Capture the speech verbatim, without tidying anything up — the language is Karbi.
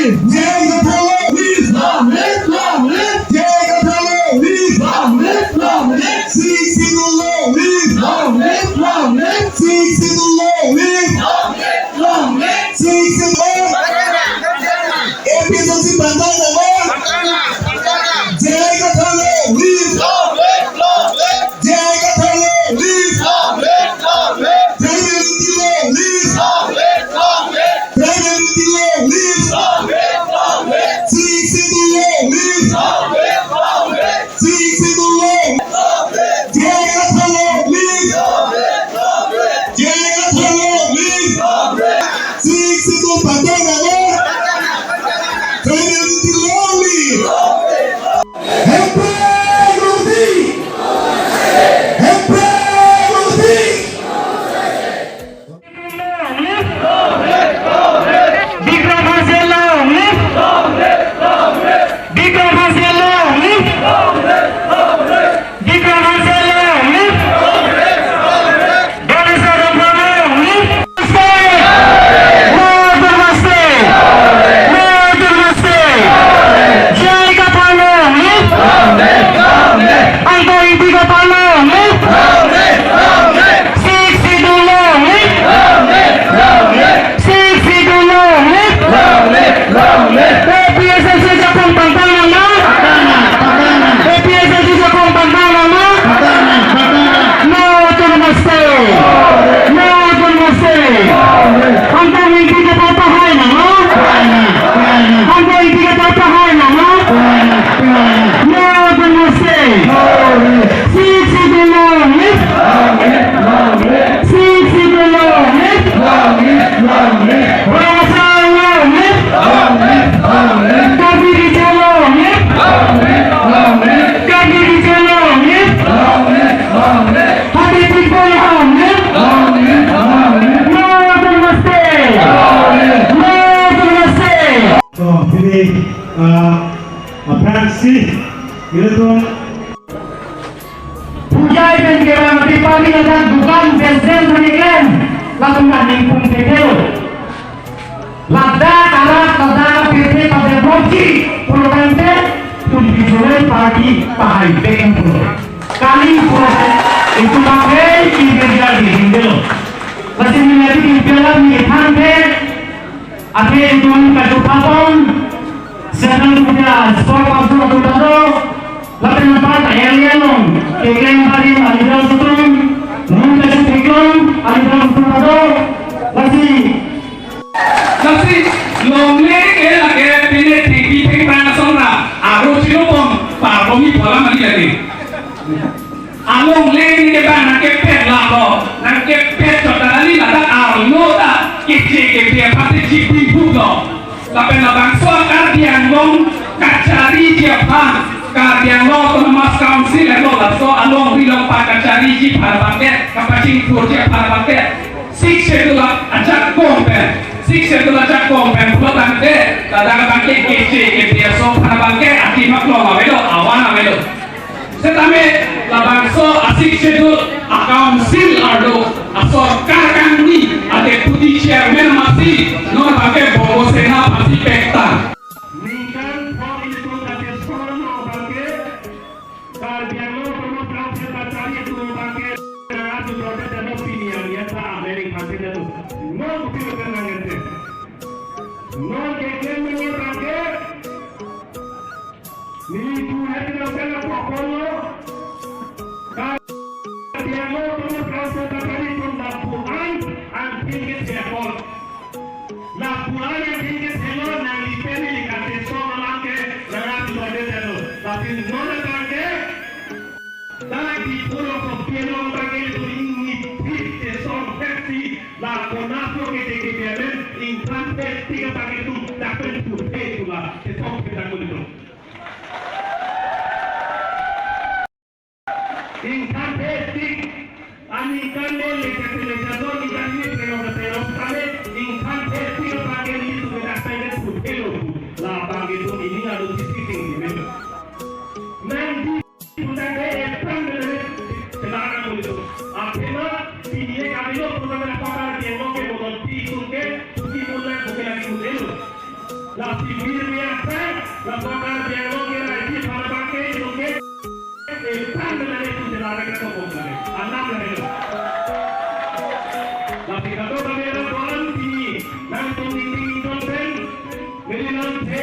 J I Kathar long live! Long live, long live! J I Kathar long live! Long live, long live! Sixth Schedule long live! Long live, long live! Sixth Schedule long live! Long live, long live! Sixth Schedule long live! A P H L C pantang nangma! J I Kathar long live! Long live, long live! J I Kathar long live! Long live, long live! Tribal unity long live! Long live, long live! Tribal unity long live! Long live, long live! Sixth Schedule long live! Long live, long live! Sixth Schedule long live! Long live! J I Kathar long live! Long live, long live! J I Kathar long live! Long live! Sixth Schedule pantang nangma! Tribal unity long live! Long live! Hemprek Roti! Hemprek Roti! Bikram Hanse long live! Bikram Hanse long live! Bikram Hanse long live! Ganesh Ramphong long live! Namaste! Namaste! Namaste! J I Kathar long live! Angtong Ingti Kathar long live! Sixth Schedule long live! Sixth Schedule long live! A P H L C jakong pantang nangma! A P H L C jakong pantang nangma! No Autonomous State! No Autonomous State! Angtong Ingti Kathar pahai nangma! Angtong Ingti Kathar pahai nangma! No Autonomous State! Sixth Schedule long live! Sixth Schedule long live! Rongso long live! Karbi Region long live! Karbi Region long live! Hadi People long live! No Autonomous State! No Autonomous State! So, pini, uh, aphrangsi, ilitum Pujai pen kevang ati pari ladak dukan business kami klem, latum kan ningpung tekelo. Ladak arat, ladak P P pada proxy, pulotangte, tum visual party pahai beng pulo. Kali pulo, itum abang ke, itum jadi hinggelo. Lasi menjadi impact mi than ke, athe itum kachupapon, Central Media Sport Council atum ta do, lapen anparta area along keklem barim alidang atum, non kachutheklong alidang atum ta do, lasi. Lasi longle ke lake pine thengpi thengphrang asonra, aro chirobom parbomi phola mani lake. Alongle neli ke bang nangkepet lalo, nangkepet chot kali ladak arlo ta keche kepi aphan te chipin phutlo. Lapen labangso Karbi Anglong kachariji aphan, Karbi Anglong Autonomous Council lo laso alongri along pakachariji aphan abangke, kapachingthurji aphan abangke, Sixth Schedule ajakong pen, Sixth Schedule ajakong pen pulotangte, ladak abangke keche kepi aso aphan abangke, ati maklong avelo, awan avelo. Setame labangso a-Sixth Schedule a-council arlo asorkar kangni a-deputy chairman amatsi non abangke Bogo Sena amatsi pekta. Ningkan thom ilitum kachesong abangke Karbi Anglong Autonomous Council kachari atum abangke nangatu jorde jano pini yang yata ameri khate jano. Non kupi betul nangente. Non keklem nangente abangke Neli tu hati na sela pakono. Karbi Anglong Autonomous Council kachari atum lapuan angthin kethekon. Lapuan angthin kethekon nangli pen neli kachesong abangke nangatu jorde jano. Tapi non abangke dak di pulo ko piano abangke tu ingni phit chesong kesi la konatlo keche kepi amen ingthan phit tiga abangke tu dak pen tu phit tu la chesong phit dak tu. Ingthan phit tik, aningkan le lecha lecha do ningkan ni preno ke preno kami, ingthan phit tik abangke neli tu ke dak pen ke phut phelo, la abangke tu neli ngadu titi ting di men. Nang di putar ke epran de le, selarang kulitu. Akhirnya, pini kami lo putar ke pakar dia ngoke modal di sungke, puti mulai buke lagi modelo. Lasi bir biasa, la sorkar biang lo kira isi pada pakai, oke. Eh, pan dengan itu jelas mereka topong lagi. Anam lagi. Lasi kado kami ada kolam tinggi, nangtum tinggi tinggi konten, jadi nanti